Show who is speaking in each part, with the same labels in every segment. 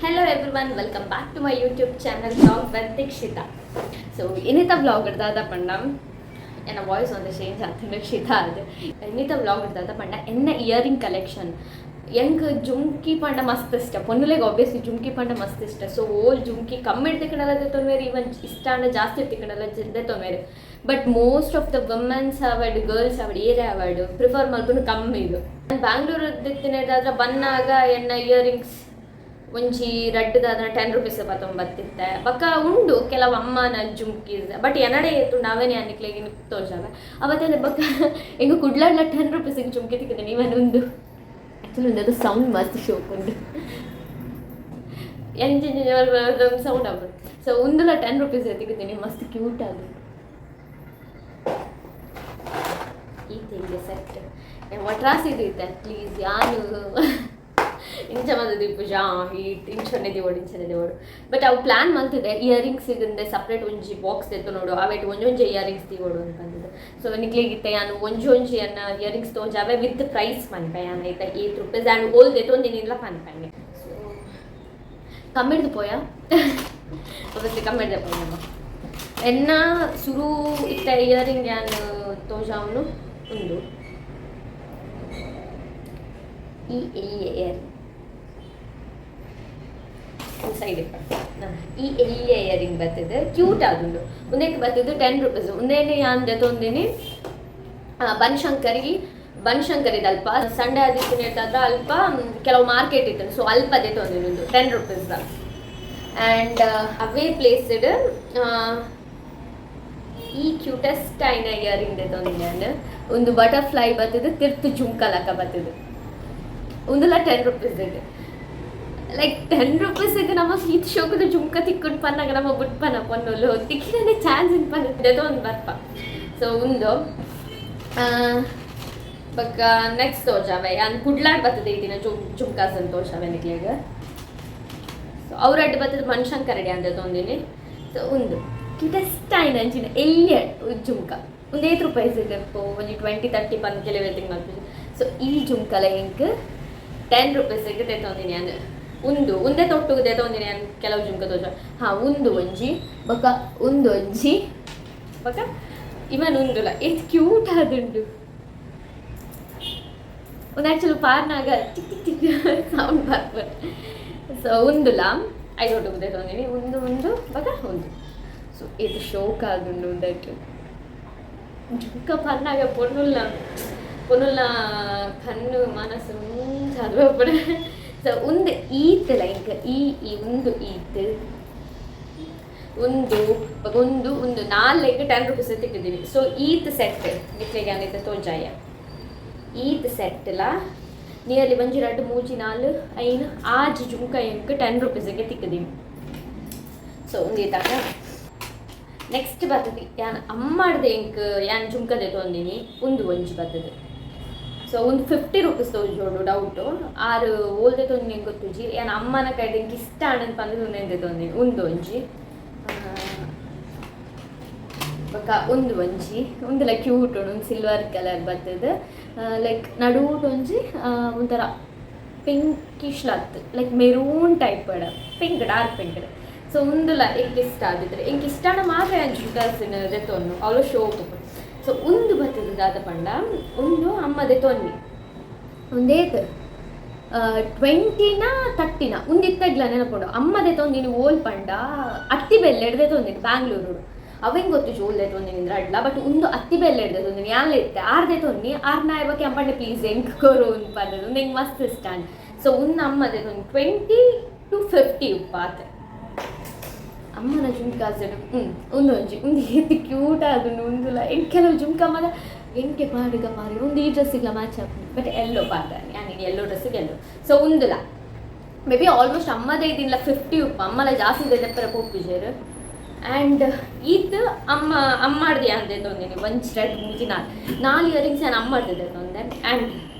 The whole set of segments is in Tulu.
Speaker 1: Hello everyone, welcome back to my YouTube channel, Vlog with Dikshita. So ಇನಿತ vlog ದಾದ ಪಂಡ, ಎನ್ನ ವಾಯ್ಸ್ ಒಂದು ಚೇಂಜ್ ಆತುಂಡು ಕ್ಷಿತಾ ಅದು. ಇನಿತ ವ್ಲಾಗ್ ದಾದ ಪಂಡ, ಎನ್ನ ಇಯರಿಂಗ್ ಕಲೆಕ್ಷನ್. ಎಂಕ್ ಜುಮ್ಕಿ ಪಂಡ ಮಸ್ತ್ ಇಷ್ಟ. ಪೊನ್ನುಲೆಗ್ ಆಬ್ವಿಯಸ್ಲಿ ಜುಮ್ಕಿ ಪಂಡ ಮಸ್ತ್ ಇಷ್ಟ. ಸೊ ಓಲ್ ಜುಮ್ಕಿ ಕಮ್ಮಿ ತಿಕ್ಕಣಲ್ಲ ದೆತೊನ್ವೆರ್, ಈವನ್ ಇಷ್ಟ ಅಂಡ ಜಾಸ್ತಿ ತಿಕ್ಕಣಲ್ಲ ದೆತೊನ್ವೆರ್. But most of the womens ಆವಡ್, ಗರ್ಲ್ಸ್ ಆವಡ್, ಏರೇ ಆವಡ್, ಪ್ರಿಫರ್ ಮಲ್ಪುನು ಕಮ್ಮಿ ಇದು. ಬ್ಯಾಂಗ್ಳೂರ್ ದಿತ್ತಿನದಾದ್ರೆ ಬನ್ನಾಗ ಎನ್ನ ಇಯರಿಂಗ್ಸ್ ಒಂಜಿ ರಡ್ಡ್ ದಾದನ 10 ರುಪೀಸ್ ಪತ್ತೊಂಬತ್ತಿತ್ತೆ. ಬೊಕ್ಕ ಉಂಡು ಕೆಲವು ಅಮ್ಮನ ಜುಮ್ಕೀಸ್, ಬಟ್ ಎನಡೆ ಏತುಂಡು ಅವೇನೆ ನಿಕ್ಲೆಗ್ ತೋಜಾವೆ. ಅವತ್ತೇ ಬೊಕ್ಕ ಎಂಕ್ ಕುಡ್ಲಡ್ಲ 10 ರುಪೀಸ್ ಜುಮ್ಕಿ ತಿಕ್ಕುದು. ಇವನ್ ಉಂದು ಆ್ಯಕ್ಚುಲಿ ಉಂದು ಸೌಂಡ್ ಮಸ್ತ್ ಶೋಕ್ ಉಂಡು, ಎಂಚಿನ ಸೌಂಡ್ ಆಪುಂಡು. ಸೊ ಉಂದುಲ 10 ರುಪೀಸ್ ತಿಕ್ಕುದಿನಿ, ಮಸ್ತ್ ಕ್ಯೂಟ್ ಆದುಂಡು. ಈ ತಿಂಡಿ ಸೆಟ್ ಒಟ್ರಾಸಿ ಇತ್ತೆ. ಪ್ಲೀಸ್, ಯಾನು ಇಂಚ ಮಂತ ದೀಪುಜ ಹೀಟ್ ಇಂಚನೆ ದಿವೋಡು, ಇಂಚನೆ ದಿವೋಡು. ಬಟ್ ಅವು ಪ್ಲಾನ್ ಮಲ್ತಿದೆ, ಇಯರಿಂಗ್ಸ್ ಇಂದೆ ಸಪ್ರೇಟ್ ಒಂಜಿ ಬಾಕ್ಸ್ ದೆತ್ತು ನೋಡು, ಅವೆಟ್ ಒಂಜೊಂಜಿ ಇಯರಿಂಗ್ಸ್ ದಿವೋಡು ಅಂತ ಬಂದಿದೆ. ಸೊ ನಿಕ್ಲೆಗ್ ಇತ್ತೆ ಯಾನ್ ಒಂಜೊಂಜಿ ಅನ್ನ ಇಯರಿಂಗ್ಸ್ ತೋಜಾವೆ, ವಿತ್ ಪ್ರೈಸ್ ಪನ್ಪೆ ಯಾನ್ ಐತ, ಏತ್ ರುಪೀಸ್ ಆ್ಯಂಡ್ ಓಲ್ ದೆತ್ತೊಂದಿನಿಲ್ಲ ಪನ್ಪೆ. ಸೊ ಕಮ್ಮಿಡ್ದು ಪೋಯ, ಒಬ್ವಿಯಸ್ಲಿ ಕಮ್ಮಿಡ್ದೆ ಪೋಯ. ಎನ್ನ ಸುರು ಇತ್ತ ಇಯರಿಂಗ್ ಯಾನ್ ತೋಜಾವುನು ಉಂದು, ಈ ಎಲ್ಲಿಯ ಇಯರಿಂಗ್. ಸೈಡ್ ಈ ಎಲ್ಲಿಯ ಇಯರಿಂಗ್ ಬರ್ತದೆ, ಕ್ಯೂಟ್ ಆದುಂಡು. ಉಂದೆಕ್ ಬರ್ತದೆ 10 ರುಪೀಸ್. ಉಂದೇನೆ ಯಾನ್ ದೆತೊಂದಿನಿ ಬನಶಂಕರಿ. ಬನಶಂಕರಿದ ಅಲ್ಪ ಸಂಡೆ ಆದಿತ್ತು ನೇತಾದ್ರ ಅಲ್ಪ ಕೆಲವು ಮಾರ್ಕೆಟ್ ಇತ್ತು. ಸೊ ಅಲ್ಪ ದೆತೊಂದಿನಿ ಉಂದು 10 ರುಪೀಸ್. ಆ್ಯಂಡ್ ಅವೇ ಪ್ಲೇಸ್ಡ್ ಈ ಕ್ಯೂಟೆಸ್ಟ್ ಆಯ್ನ ಇಯರಿಂಗ್ ದೆತೊಂದಿನಿ ನಾನು. ಒಂದು ಬಟರ್ಫ್ಲೈ ಬರ್ತದೆ, ತಿರ್ತು ಜುಮ್ಕಲಕ ಬರ್ತದೆ. ಉಂದುಲ 10 ರುಪೀಸ್. ಲೈಕ್ 10 ರುಪೀಸ್ ನಮ್ಮ ಈತ್ ಶೋಕದ ಜುಮ್ಕ ತಿಕ್ಕೊಂಡು ಪನ್ನಾಗ ನಮ್ಮ ಬುಟ್ಪನ ಪೊನ್ನುಲು ತಿಕ್ಕಿನೇ ಚಾನ್ಸ್ ಇನ್ ಪನ್ನ ಒಂದು ಬರ್ಪ. ಸೊ ಉಂದು ಬೊಕ್ಕ ನೆಕ್ಸ್ಟ್ ತೋಜಾವೆ ಯಾನ್ ಕುಡ್ಲಾಡ್ ಬರ್ತದೆ ಈ ದಿನ ಜುಮ್ಕಾಸ್ ಅಂತ ತೋಜಾವೆ ನಿಕ್ಲೆಗ್. ಸೊ ಅವ್ರ ಅಡ್ಡ ಬರ್ತದೆ ಬನಶಂಕರ್ ರೆಡಿ ಅಂತ ತೊಂದಿನಿ. ಸೊ ಉಂದು ಕ್ಯೂಟೆಸ್ಟ್ ಆಯ್ನ ಅಂಚಿನ ಎಲ್ಲಿಯ ಜುಮ್ಕ. ಒಂದು ಏತ್ ರೂಪಾಯಿ ಸಿಗಪ್ಪು, ಒಂಜಿ 20 30 ಪಂದ್ ಕೆಲವೇ ತಿಂಗ್ ಮಲ್ಪುಜಿ. ಸೊ ಈ ಜುಮ್ಕಲ ಎಂಕ್ 10 ರುಪೀಸಿಗೆ ತೆತ್ತೊಂದಿನಿ ಯಾನ್. ಉಂದು ಉಂದೆ ತೊಟ್ಟುಗು ದೆತೊಂದಿನಿ ಯಾನ್. ಕೆಲವು ಜುಮ್ಕ ತೋಜ. ಹಾ, ಉಂದು ಒಂಜಿ, ಬೊಕ್ಕ ಉಂದು ಒಂಜಿ, ಬೊಕ್ಕ ಇವನ್ ಉಂದುಲ. ಏತ್ ಕ್ಯೂಟ್ ಆದುಂಡು ಒಂದು. ಆ್ಯಕ್ಚುಲಿ ಪಾರ್ನಾಗ ಚಿಕ್ ಚಿಕ್ ಚಿಕ್ ಸೌಂಡ್ ಬರ್ಪುಂಡು. ಸೊ ಉಂದುಲ ಐದೊಟ್ಟುಗು ದೆತೊಂದಿನಿ. ಉಂದು, ಉಂದು, ಬೊಕ್ಕ ಉಂದು. ಸೊ ಇದು ಶೋಕ್ ಆದುಂಡು. ಉಂದಟ್ ಜುಮ್ಕ ಪನ್ನಾಗ ಪೊನ್ನುಲ್ನ ಪೊನ್ನುಲ್ನ ಕಣ್ಣು ಮನಸ್ಸು ಚದುವಪ್ಪುಡು. ಸೊ ಉಂದು ಈತ್ ಲೈಕ್ ಈ ಈ ಉಂದು ಈತ್ ಉಂದು ಬೊಕ ಉಂದು, ಉಂದು ನಾಲ್ಕು 10 ರುಪೀಸ್ ತಿಕ್ಕಿದ್ದೀನಿ. ಸೊ ಈತ್ ಸೆಟ್ ನಿಕ್ಲೆಗ್ ಯಾನಿತ್ತೆ ತೋಜಾಯ. ಈತ್ ಸೆಟ್ಲ ನಿಯರ್ಲಿ ಒಂಜಿ, ರಡ್ಡ್, ಮೂಜಿ, ನಾಲ್, ಐನ್, ಆಜಿ ಜುಮ್ಕ ಎಂಕ್ 10 ರುಪೀಸಿಗೆ ತಿಕ್ಕಿದೀನಿ. ಸೊ ಉಂದು ಈತಾಗ ನೆಕ್ಸ್ಟ್ ಬರ್ತದೆ ಯಾನ್ ಅಮ್ಮಾಡ್ದೆ ಎಂಕ್ ಯಾನ್ ಜುಮ್ಕ ದೆತೊಂದಿನಿ. ಉಂದು ಒಂಜಿ ಬರ್ತದೆ. ಸೊ ಒಂದು 50 ರುಪೀಸ್ ತೋಜೋಡು ಡೌಟು. ಆರು ಓಲ್ದೆ ತೊಂದಿನಿ ಎಂಕ್ ಗೊತ್ತುಜಿ. ಯಾನ್ ಅಮ್ಮನ ಕೈಡ್ ಎಂಕ್ ಇಷ್ಟ ಆಂಡ್ ಪಂದ್ ಉಂದೆನ್ ದೆತೊಂದಿನಿ. ಉಂದು ಒಂಜಿ, ಬೊಕ್ಕ ಉಂದು ಒಂಜಿ. ಉಂದುಲ ಕ್ಯೂಟ್ ಉಂಡು. ಒಂದು ಸಿಲ್ವರ್ ಕಲರ್ ಬರ್ತದೆ. ಲೈಕ್ ನಡುವುಟ್ ಒಂಜಿ ಒಂಥರ ಪಿಂಕಿಶ್ ಲತ್, like maroon type, pink, dark pink. So ಉಂದುಲ ಎಂಕ್ ಇಷ್ಟ ಆದಿದ್ರೆ, ಎಂಕ್ ಇಷ್ಟಾನ ಮಾತ್ರ ಯಾನ್ ಜುಮ್ಕಾಸಿನ ದೆತೊನ್ನು, ಅವುಲ ಶೋಕ್. ಸೊ ಉಂದು ಬರ್ತದೆ ದಾದ ಪಂಡ, ಉಂದು ಅಮ್ಮ ದೆತೊನ್ನಿ. ಒಂದೇತ್ 20ನ 30ನ ಉಂದು ಇತ್ತೆಗ್ಲ ನೆನಪುಂಡು. ಅಮ್ಮ ದೆತೊಂದಿನಿ ಓಲ್ ಪಂಡ, ಅತ್ತಿ ಬೆಲ್ಲೆಡ್ ದೆತೊಂದಿನಿ ಬ್ಯಾಂಗ್ಳೂರು. ಅವೆಂಗ್ ಗೊತ್ತು ಜೋಲ್ ದೆತೊಂದಿನಿ ಅಡ್ಲ. ಬಟ್ ಉಂದು ಅತ್ತಿ ಬೆಲ್ಲೆಡ್ ದೆತೊಂದಿನಿ. ಯಾನ್ಲ ಇತ್ತೆ ಆರ್ ದೆತೊನ್ನಿ. ಆರ್ ನಾಯ್ ಕೆಂಪಂಡೆ ಪ್ಲೀಸ್ ಎಂಕ್ ಕೊರು ಉಂದು ಪಂಡದು. ಉಂದು ಎಂಕ್ ಮಸ್ತ್ ಇಷ್ಟ. ಸೊ ಉಂದು ಅಮ್ಮ ದೆತೊಂದು 20 ಟು 50 ಉಪ್ಪಾತೆ ಅಮ್ಮನ ಜುಮ್ಕಾಸ್. ಉಂದು ಒಂಜಿ, ಉಂದು ಏತ್ ಕ್ಯೂಟ್ ಆದುಂಡು ಉಂದುಲ. ಎಂಕ್ ಕೆಲವು ಜುಮ್ಕ ಮಾತ ಎಂಕೆ ಪಾಡುಗ ಮಾರಿ. ಉಂದು ಈ ಡ್ರೆಸ್ಸಿಗ್ಲ ಮ್ಯಾಚ್ ಆಪುಂಡು, ಬಟ್ ಎಲ್ಲೋ ಪಾಡ್ದ ಯಾನ್ ಎಲ್ಲೋ ಡ್ರೆಸ್ಸಿಗೆ ಎಲ್ಲೋ. ಸೊ ಉಂದುಲ ಮೇ ಬಿ ಆಲ್ಮೋಸ್ಟ್ ಅಮ್ಮದೇ ಇದಿಲ್ಲ 50 ಉಪ್ಪು. ಅಮ್ಮಲ ಜಾಸ್ತಿ ಇದೆ ದೆಪ್ಪರೆ ಪೋಪುಜೆರ್. ಆ್ಯಂಡ್ ಈತ್ ಅಮ್ಮ ಅಮ್ಮಾಡ್ದೆ ಯಾನ್ ದೆತೊಂದಿನಿ. ಒಂಜಿ, ರಡ್ಡ್, ಮೂಜಿ, ನಾಲ್, ನಾಲ್ ಇಯರಿಂಗ್ಸ್ ಯಾನ್ ಅಮ್ಮಾಡ್ದೆ ದೆತೊಂದೆ. And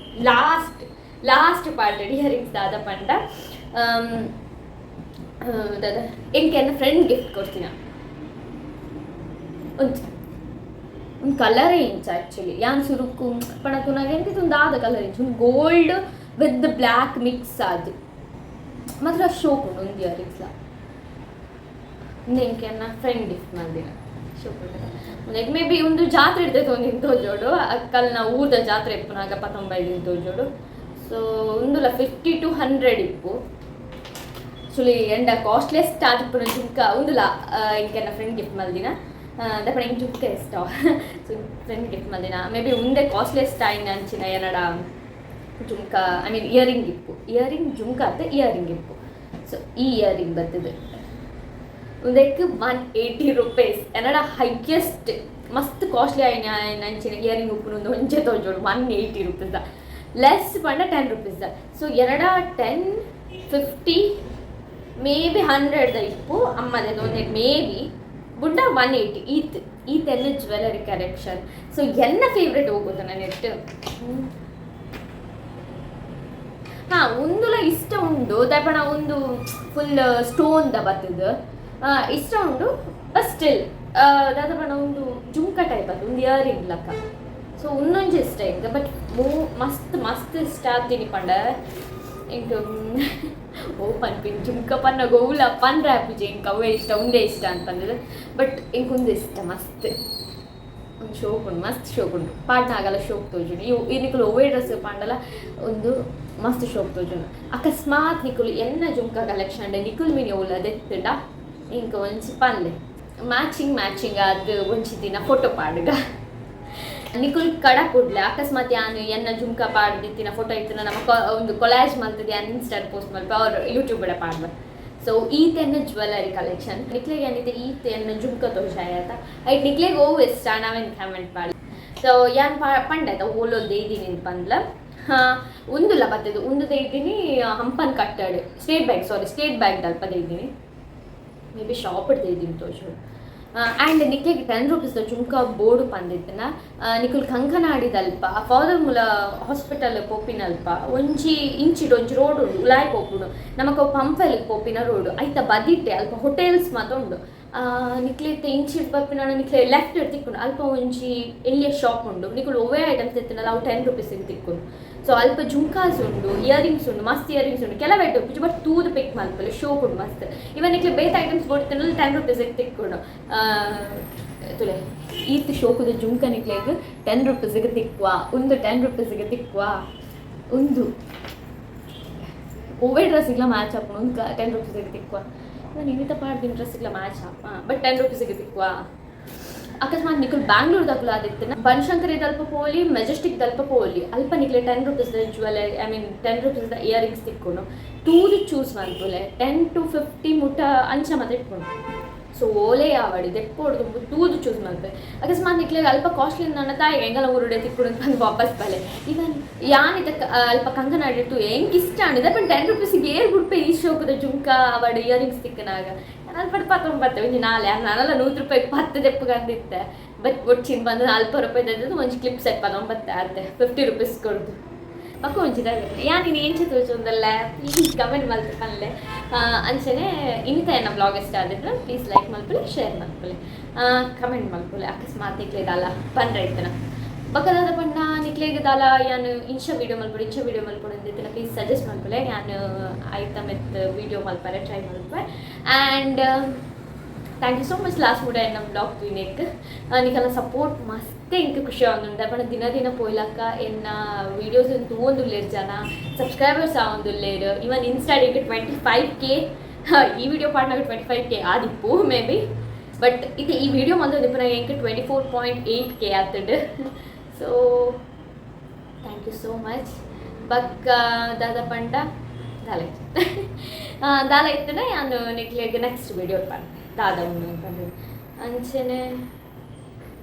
Speaker 1: last last part earrings ದಾದ ಪಂಡ, ದಾದ ಎಂಕ್ ಎನ್ನ ಫ್ರೆಂಡ್ ಗಿಫ್ಟ್ ಕೊಡ್ತೀನ. ಒಂಜಿ ಒಂದು ಕಲರೇ ಇಂಚ. ಆ್ಯಕ್ಚುಲಿ ಯಾನ್ ಸುರುಕ್ಕು ಪಣ ತುನಾಗ ಎಂಕ್ ಒಂದು ದಾದ ಕಲರ್ ಇಂಚ, ಒಂದು ಗೋಲ್ಡ್ ವಿತ್ ಬ್ಲ್ಯಾಕ್ ಮಿಕ್ಸ್ ಆದ್. ಮಾತ್ರ ಶೋಕ್ ಉಂಡು ಒಂದು ಇಯರಿಂಗ್ಸ್ಲ. ಉಂದು ಎಂಕ್ ಎನ್ನ ಫ್ರೆಂಡ್ ಗಿಫ್ಟ್ ಮಲ್ದಿನ. ಶೋಕ್ ಉಂಡು. ಲೈಕ್ ಮೇ ಬಿ ಒಂದು ಜಾತ್ರೆ ಇರ್ತೈತೆ ಒಂದು ತೋಜೋಡು, ಅಕ್ಕಲ್ನ ಊರ್ದ ಜಾತ್ರೆ ಇಪ್ಪುನಾಗ ಪತ್ತೊಂಬೈದಿನ ತೋಜೋಡು. ಸೊ ಉಂದುಲ 50 ಟು 100 ಇಪ್ಪು. ಆಕ್ಚುಲಿ ಎಂಡ ಕಾಸ್ಟ್ಲಿಯೆಸ್ಟ್ ಆದಿಪ್ಪುನ ಜುಮ್ಕ ಉಂದುಲ. ಇಂಕೆನ್ನ ಫ್ರೆಂಡ್ ಗಿಫ್ಟ್ ಮಲ್ದಿನ. ದಪ್ಪಣ ಇಂಕ್ ಜುಮ್ಕ ಇಷ್ಟ, ಸೊ ಫ್ರೆಂಡ್ ಗಿಫ್ಟ್ ಮಲ್ದಿನ. ಮೇ ಬಿ ಉಂದೆ ಕಾಸ್ಟ್ಲಿಯೆಸ್ಟ್ ಆಯಿನ ಅಂಚಿನ ಏನಡ ಜುಮ್ಕ, I mean earring ಇಪ್ಪು. ಇಯರಿಂಗ್, ಜುಮ್ಕ ಅತ್ತ, ಇಯರಿಂಗ್ ಇಪ್ಪು. ಸೊ ಈ ಇಯರಿಂಗ್ ಬರ್ತದೆ. ಉಂದೆಕ್ 180 ರುಪೀಸ್. ಎನ್ನಡ ಹೈಯೆಸ್ಟ್, ಮಸ್ತ್ ಕಾಸ್ಟ್ಲಿ ಆಯಿನ ಅಂಚಿನ ಇಯರಿಂಗ್ ಉಪ್ಪುನ ಒಂದು ಒಂಜೆ ತೋಜೋಡು, 180 ರುಪೀಸ್. ಲೆಸ್ ಪಂಡ 10 ರುಪೀಸ್. ಸೊ ಎರಡ 10, 50, ಮೇ ಬಿ 100 ಇಪ್ಪು ಅಮ್ಮದೆ ಒಂದೇ ಮೇ ಬಿ ಬುಡ್ಡ 180. ಈತ್ ಈತ್ ಎನ್ನ ಜ್ಯುವೆಲರಿ ಕಲೆಕ್ಷನ್. ಸೊ ಎನ್ನ ಫೇವ್ರೆಟ್ ಹೋಗೋದು ನನ್ನ. ಹಾಂ, ಉಂದುಲ ಇಷ್ಟ ಉಂಡು. ದಪಣ ಒಂದು ಫುಲ್ ಸ್ಟೋನ್ the ಬತ್ತದ, ಇಷ್ಟ ಉಂಡು. ಬಟ್ ಸ್ಟಿಲ್ ದಾದಪಣ ಒಂದು ಜುಮ್ಕ ಟೈಪ್ ಅದು, ಒಂದು ಇಯರಿಂಗ್ ಲಕ್ಕ. ಸೊ ಉನ್ನೊಂಜಿ ಇಷ್ಟ ಇಂಕ. ಬಟ್ ಮೋ ಮಸ್ತ್ ಮಸ್ತ್ ಇಷ್ಟ ಆತೀನಿ ಪಂಡ ಎಂಕ್ ಓ ಪನ್ಪಿನ್ ಜುಮ್ಕ ಪನ್ನ ಗೋವುಲ ಪನ್ರ ಆಪುಜಿ ಎಂಕ್. ಅವೇ ಇಷ್ಟ, ಉಂದೇ ಇಷ್ಟ ಅಂತ. ಬಟ್ ಎಂಕ್ ಉಂದು ಇಷ್ಟ ಮಸ್ತ್. ಒಂದು ಶೋಕ್ ಉಂಡು, ಮಸ್ತ್ ಶೋಕ್ ಉಂಡು. ಪಾಡ್ನಾಗಲ ಶೋಕ್ ತೋಜುಂಡು. ಇವು ಈ ನಿಕುಲು ಒವ್ವೇ ಡ್ರೆಸ್ ಪಾಂಡಲ ಒಂದು ಮಸ್ತ್ ಶೋಕ್ ತೋಜುಂಡು. ಅಕಸ್ಮಾತ್ ನಿಕುಲು ಎನ್ನ ಜುಮ್ಕ ಕಲೆಕ್ಷನ್ ನಿಕುಲ್ ಮಿನಿ ಓಲ ದೆತ್ತುಂಡ ಇಂಕ ಒಂಜಿ ಪನ್ಲೆ. ಮ್ಯಾಚಿಂಗ್ ಮ್ಯಾಚಿಂಗ್ ಅದು ಒಂಜಿ ದಿನ ಫೋಟೋ ಪಾಡುಗ. ನಿಕುಲ್ ಕಡ ಕೊಡ್ಲೆ. ಅಕಸ್ಮಾತ್ ಯಾನು ಎನ್ನ ಜುಮ್ಕ ಪಾಡ್ದಿತ್ತಿನ ಫೋಟೋ ಇತ್ತು, ನಮ್ಮ ಒಂದು ಕೊಲಾಜ್ ಮಲ್ತದೆ, ಯಾನ್ ಇನ್ಸ್ಟಾಡ್ ಪೋಸ್ಟ್ ಮಲ್ಪ ಅವ್ರು ಯೂಟ್ಯೂಬ್ ಪಾಡ್ಬ. ಸೊ ಈತ ಎನ್ನ ಜ್ಯುವೆಲರಿ ಕಲೆಕ್ಷನ್. ನಿಕ್ಲೆಗ್ ಏನಿದೆ, ಈತ ಎನ್ನ ಜುಮ್ಕ ತೋಜಾಯತ. ಐಟ್ ನಿಕ್ಲೆಗ್ ಓ ಇಷ್ಟ ನಾವೇನು ಕಮೆಂಟ್ ಮಾಡಿ. ಸೊ ಯಾನ್ ಪಂಡ ಆಯ್ತಾ, ಓಲೊಂದು ಇದ್ದೀನಿ ಪಂದ್ಲ. ಹಾಂ, ಉಂದುಲ ಬತ್ತದು. ಉಂದು ಇದ್ದೀನಿ ಹಂಪನ್ ಕಟ್ಟಡ್, ಸ್ಟೇಟ್ ಬ್ಯಾಂಕ್, ಸಾರಿ, ಸ್ಟೇಟ್ ಬ್ಯಾಂಕ್ ದಲ್ಪ ಇದ್ದೀನಿ. ಮೇ ಬಿ ಶಾಪ್ ಇದ್ದೀನಿ ತೋಜು. ಆ್ಯಂಡ್ ನಿಕ್ಲೆಗ್ 10 ರುಪೀಸ್ ಜುಮ್ಕಾ ಬೋಡು ಪಂದಿತ್ತನ, ನಿಕುಲ್ ಕಂಕನಾಡಿದಲ್ಪ ಫಾದರ್ ಮುಲ್ಲರ್ ಹಾಸ್ಪಿಟಲ್ ಪೋಪಿನಲ್ಪ ಒಂಜಿ ಇಂಚಿಡ್ ಒಂಜಿ ರೋಡ್ ಉಂಡು. ಉಲಾಯ್ ಪೋಪುಂಡು ನಮಕ್ ಪಂಪ್ವೆಲ್ ಪೋಪಿನ ರೋಡ್. ಐತ ಬದಿಟ್ಟೆ ಅಲ್ಪ ಹೋಟೆಲ್ಸ್ ಮಾತ ಉಂಡು. ನಿಕ್ಲೆ ಇಂಚಿಡ್ ಬರ್ಪಿನ ನಿಕ್ಲೆ ಲೆಫ್ಟ್ ತಿಕ್ಕುಂಡು. ಅಲ್ಪ ಒಂಜಿ ಎಲ್ಲಿಯ ಶಾಪ್ ಉಂಡು. ನಿಕುಲು ಒವ್ವೇ ಐಟಮ್ಸ್ ಎತ್ತಿನಲ್ಲ, ಅವು 10 ರುಪೀಸಿಗೆ ತಿಕ್ಕುಂಡು. ಸೊ ಅಲ್ಪ ಜುಮ್ಕಾಸ್ ಉಂಡು, ಇಯರಿಂಗ್ಸ್ ಉಂಡು, ಮಸ್ತ್ ಇಯರಿಂಗ್ಸ್ ಉಂಡು. ಕೆಲವು ಐಟಮ್ ಬಟ್ ತೂದು ಪಿಕ್ ಮಲ್ಪಲೆ. ಶೋಕ್ ಉಂಡು ಮಸ್ತ್. ಇವನ್ ನಿಕ್ಲೆ ಬೇತೆ ಐಟಮ್ಸ್ ಬೋಡ್ತಿನಲ್ಲ, 10 ರುಪೀಸಿಗೆ ತಿಕ್ಕುಂಡು. ತುಲೆ, ಈತ್ ಶೋಕುದ ಜುಮ್ಕ ನಿಕ್ಲೆಗ್ 10 ರುಪೀಸಿಗೆ ತಿಕ್ಕುವ. ಒಂದು 10 ರುಪೀಸಿಗೆ ತಿಕ್ಕುವ. ಒಂದು ಒವ್ವೇ ಡ್ರೆಸ್ಸಿಗ್ಲ ಮ್ಯಾಚ್ ಆಪುಂಡು. ಒಂದು 10 ರುಪೀಸಿಗೆ ತಿಕ್ಕುವ. ನಾನು ಇನ್ನಿತ ಪಾಡ್ದಿನ ಡ್ರೆಸ್ಸಿಗ್ಲ ಮ್ಯಾಚ್ ಆಪ, ಬಟ್ 10 ರುಪೀಸಿಗೆ ತಿಕ್ಕುವ. ಅಕಸ್ಮಾತ್ ನಿಕುಲ್ ಬ್ಯಾಂಗ್ಳೂರ್ ದಕುಲು ಆದಿತ್ತನ, ಬನಶಂಕರಿ ದಲ್ಪ ಪೋಲಿ, ಮೆಜೆಸ್ಟಿಕ್ ದಲ್ಪ ಪೋಲಿ. ಅಲ್ಪ ನಿಕ್ಲೆ 10 rupees jewellery, I mean 10 rupees earrings ತಿಕ್ಕೊಂಡು. ತೂದು ಚೂಸ್ ಮಲ್ಪುಲೆ. 10 ಟು 50 ಮುಟ ಅಂಚ ಮಾತ್ರ ಇಟ್ಕೊಂಡು. ಸೊ ಓಲೆ ಯಾವಡಿ ದೆಪ್ಪೋಡು ತುಂಬ ತೂದು ಚೂಸ್ ಮಲ್ಪೆ. ಅಕಸ್ಮಾತ್ ನಿಕ್ಲೆ ಅಲ್ಪ ಕಾಸ್ಟ್ಲಿ ನನ್ನ ತಾಯಿ ಎಂಗಲ ಊರುಡೆ ತಿಕ್ಕುಡು ಅಂತ ಬಂದು ವಾಪಸ್ ಬಲೆ. ಇವನ್ ಯಾನಿತ ಅಲ್ಪ ಕಂಕನಾಡಿ ಇಟ್ಟು ಎಂಕ್ ಇಷ್ಟ ಆಂಡ್ ಬಟ್ 10 ರುಪೀಸ್ಗೆ ಏರ್ ಬುಡ್ಪೆ. ಈ ಶೋಕದ ಜುಮ್ಕಾ ಅವಡು ಇಯರಿಂಗ್ಸ್ ತಿಕ್ಕನಾಗ ನಾನು ಪಡ್ ಪತ್ತೊಂಬತ್ತೆ ಒಂಜಿ ನಾಲೆ ನಾನೆಲ್ಲ 100 ರೂಪಾಯಿಗೆ ಪತ್ತು ದೆಪ್ಪುಗಂದಿತ್ತೆ. ಬಟ್ ಒಟ್ಟಿನ ಬಂದು 40 ರೂಪಾಯಿ ತಂದಿದ್ದು. ಒಂಜಿ ಕ್ಲಿಪ್ ಸೆಟ್ ಪತ್ತೊಂಬತ್ತೆ ಆತೆ, 50 ರುಪೀಸ್ ಕೊಡ್ದು. ಪಕ್ಕ ಒಂಜಿ ಯಾ ನೀನು ಎಂಚ ತೋಚೊಂದಲ್ಲ, ಪ್ಲೀಸ್ ಕಮೆಂಟ್ ಮಲ್ತ್ ಪನ್ಲೆ. ಅಂಚನೆ ಇನ್ನಿತ ಎನ್ನ ವ್ಲಾಗ್ ಇಷ್ಟ ಆದಿದ್ರೆ ಪ್ಲೀಸ್ ಲೈಕ್ ಮಲ್ಪುಲೆ, ಶೇರ್ ಮಲ್ಪುಲೆ, ಕಮೆಂಟ್ ಮಲ್ಪುಲೆ. ಅಕಸ್ಮಾತ್ ನಿಕ್ಲೆ ದಾಲ ಪನ್ರ ಇತ್ತನ ಬಕ್ಕದಾದ ಪಂಡ, ನಿಕ್ಲೆಗ್ ದಾಲ ಯಾನ್ ಇಂಚ ವೀಡಿಯೋ ಮಲ್ಪೊಡು, ಇಂಚ ವೀಡಿಯೋ ಮಲ್ಪೊಡು ಅಂದಿತ್ತಿನ ಪ್ಲೀಸ್ ಸಜೆಸ್ಟ್ ಮಲ್ಪುಲೆ. ಯಾನ್ ಐತ ಮಿತ್ ವೀಡಿಯೋ ಮಲ್ಪರೆ try Malpe. And thank you so much last ಮುಟ ಎನ್ನ ವ್ಲಾಗ್ ತೂಯಿನೆಕ್. ನಿಕಲ್ನ ಸಪೋರ್ಟ್ ಮಸ್ತ್ ಎಂಕ್ ಖುಷಿ ಆವೊಂದುಂಡು. ಪಂಡ ದಿನ ದಿನ ಪೋಯ್ಲಕ್ಕ ಎನ್ನ ವೀಡಿಯೋಸ್ ತೂವೊಂದುಲ್ಲೆರ್ ಜನ, ಸಬ್ಸ್ಕ್ರೈಬರ್ಸ್ ಆವೊಂದುಲ್ಲೆರ್. ಇವನ್ ಇನ್ಸ್ಟಾಡ್ 25K. ಈ ವಿಡಿಯೋ ಪಾಡ್ನಾಗ 25K ಆದಿಪ್ಪು ಮೇ ಬಿ. ಬಟ್ ಇದು ಈ ವಿಡಿಯೋ ಮಲ್ತೊಂದಿಪ್ಪುನಗ ಎಂಕ್ 24.8K ಆತುಂಡು. So thank you so much. ಬಕ್ಕ ದಾದ ಪಂಡ ದಾಲ ದಾಲ ಇತ್ತುಂಡ ಯಾನ್ ನಿಕ್ಲೆಗ್ ನೆಕ್ಸ್ಟ್ ವಿಡಿಯೋ ಪನ್ಪೆ ದಾದ ಉಂಡು ಪಂಡುದು. ಅಂಚನೆ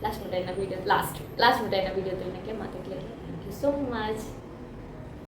Speaker 1: ಲಾಸ್ಟ್ ಮುಟ ಎನ್ನ ವಿಡಿಯೋ, ಲಾಸ್ಟ್ ಲಾಸ್ಟ್ ಮುಟ ಎನ್ನ video ತೂಯಿನಕ್ಕೆ ಮಾತೆಕ್ಲೆಗ್ಲ thank you so much.